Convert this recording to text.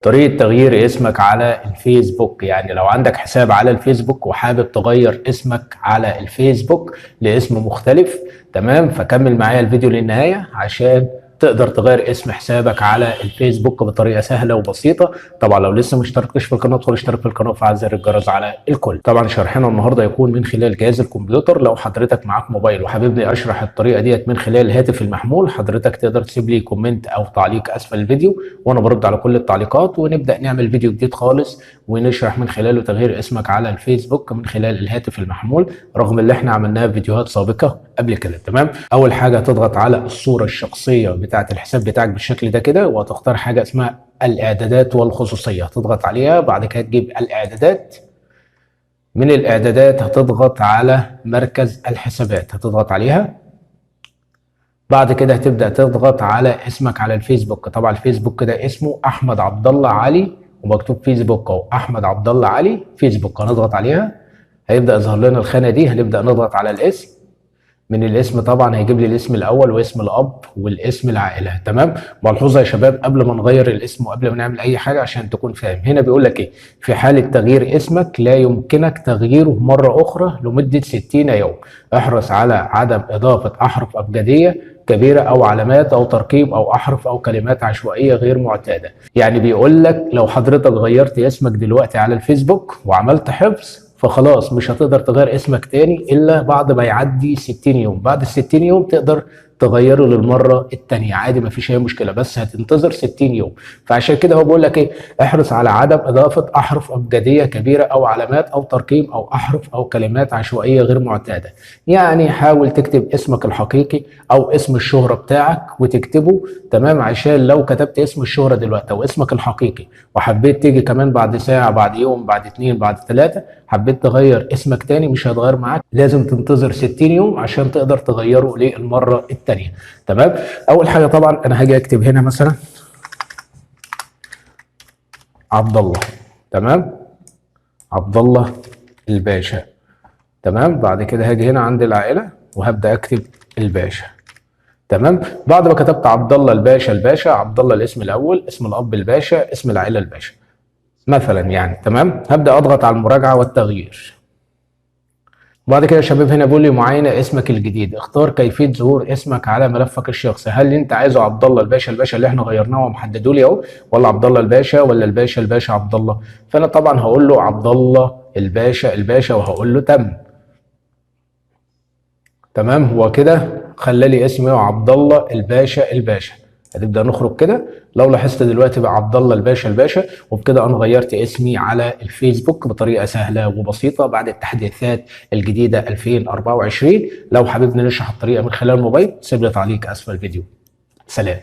طريقة تغيير اسمك على الفيسبوك. يعني لو عندك حساب على الفيسبوك وحابب تغير اسمك على الفيسبوك لاسم مختلف، تمام، فكمل معايا الفيديو للنهاية عشان تقدر تغير اسم حسابك على الفيسبوك بطريقة سهلة وبسيطة. طبعا لو لسه ما اشتركتش في القناة ادخل اشترك في القناة وفعل زر الجرس على الكل. طبعا شرحنا النهارده يكون من خلال جهاز الكمبيوتر. لو حضرتك معاك موبايل وحاببني اشرح الطريقة ديت من خلال الهاتف المحمول، حضرتك تقدر تسيب لي comment او تعليق اسفل الفيديو وانا برد على كل التعليقات، ونبدا نعمل فيديو جديد خالص ونشرح من خلاله تغيير اسمك على الفيسبوك من خلال الهاتف المحمول، رغم اللي احنا عملناه في فيديوهات سابقه قبل كده. تمام، اول حاجة تضغط على الصورة الشخصية بتاعه الحساب بتاعك بالشكل ده كده، وهتختار حاجة اسمها الاعدادات والخصوصيه، هتضغط عليها. بعد كده تجيب الاعدادات، من الاعدادات هتضغط على مركز الحسابات، هتضغط عليها. بعد كده هتبدا تضغط على اسمك على الفيسبوك. طبعا الفيسبوك ده اسمه احمد عبد الله علي ومكتوب فيسبوك اهو، احمد عبد الله علي فيسبوك، هنضغط عليها هيبدا يظهر لنا الخانة دي. هنبدا نضغط على الاسم، من الاسم طبعا هيجيب لي الاسم الاول واسم الاب والاسم العائلة. تمام، ملحوظة يا شباب قبل ما نغير الاسم وقبل ما نعمل اي حاجة عشان تكون فاهم، هنا بيقول لك ايه: في حاله تغيير اسمك لا يمكنك تغييره مرة اخرى لمدة 60 يوم، احرص على عدم اضافه احرف ابجديه كبيرة او علامات او ترقيم او احرف او كلمات عشوائية غير معتادة. يعني بيقول لك لو حضرتك غيرت اسمك دلوقتي على الفيسبوك وعملت حفظ فخلاص مش هتقدر تغير اسمك تاني الا بعد ما يعدي 60 يوم. بعد ال 60 يوم تقدر تغيره للمرة التانية عادي، مفيش اي مشكلة، بس هتنتظر 60 يوم. فعشان كده هو بيقول لك ايه: احرص على عدم اضافه احرف ابجديه كبيرة او علامات او ترقيم او احرف او كلمات عشوائية غير معتادة. يعني حاول تكتب اسمك الحقيقي او اسم الشهرة بتاعك وتكتبه، تمام، عشان لو كتبت اسم الشهرة دلوقتي او اسمك الحقيقي وحبيت تيجي كمان بعد ساعة، بعد يوم، بعد 2، بعد 3، حبيت تغير اسمك تاني مش هيتغير معاك، لازم تنتظر 60 يوم عشان تقدر تغيره للمرة التانية. تمام، اول حاجة طبعا انا هاجي اكتب هنا مثلا عبد الله، تمام، عبد الله الباشا، تمام. بعد كده هاجي هنا عند العائلة وهبدا اكتب الباشا، تمام. بعد ما كتبت عبد الله الباشا الباشا، عبد الله الاسم الاول، اسم الاب الباشا، اسم العائلة الباشا مثلا يعني، تمام. هبدا اضغط على المراجعة والتغيير. بعد كده يا شباب هنا بيقول لي معاينة اسمك الجديد، اختار كيفية ظهور اسمك على ملفك الشخصي. هل انت عايزه عبد الله الباشا الباشا اللي احنا غيرناه ومحددة لي اهو، ولا عبد الله الباشا، ولا الباشا الباشا عبد الله؟ فانا طبعا هقول له عبد الله الباشا الباشا وهقول له تم. تمام، هو كده خلى لي اسمي عبد الله الباشا الباشا. هنبدا نخرج كده، لو لاحظت دلوقتي بقى عبد الله الباشا الباشا، وبكده انا غيرت اسمي على الفيسبوك بطريقة سهلة وبسيطة بعد التحديثات الجديدة 2024. لو حاببني نشرح الطريقة من خلال الموبايل سيب لي تعليق اسفل الفيديو. سلام.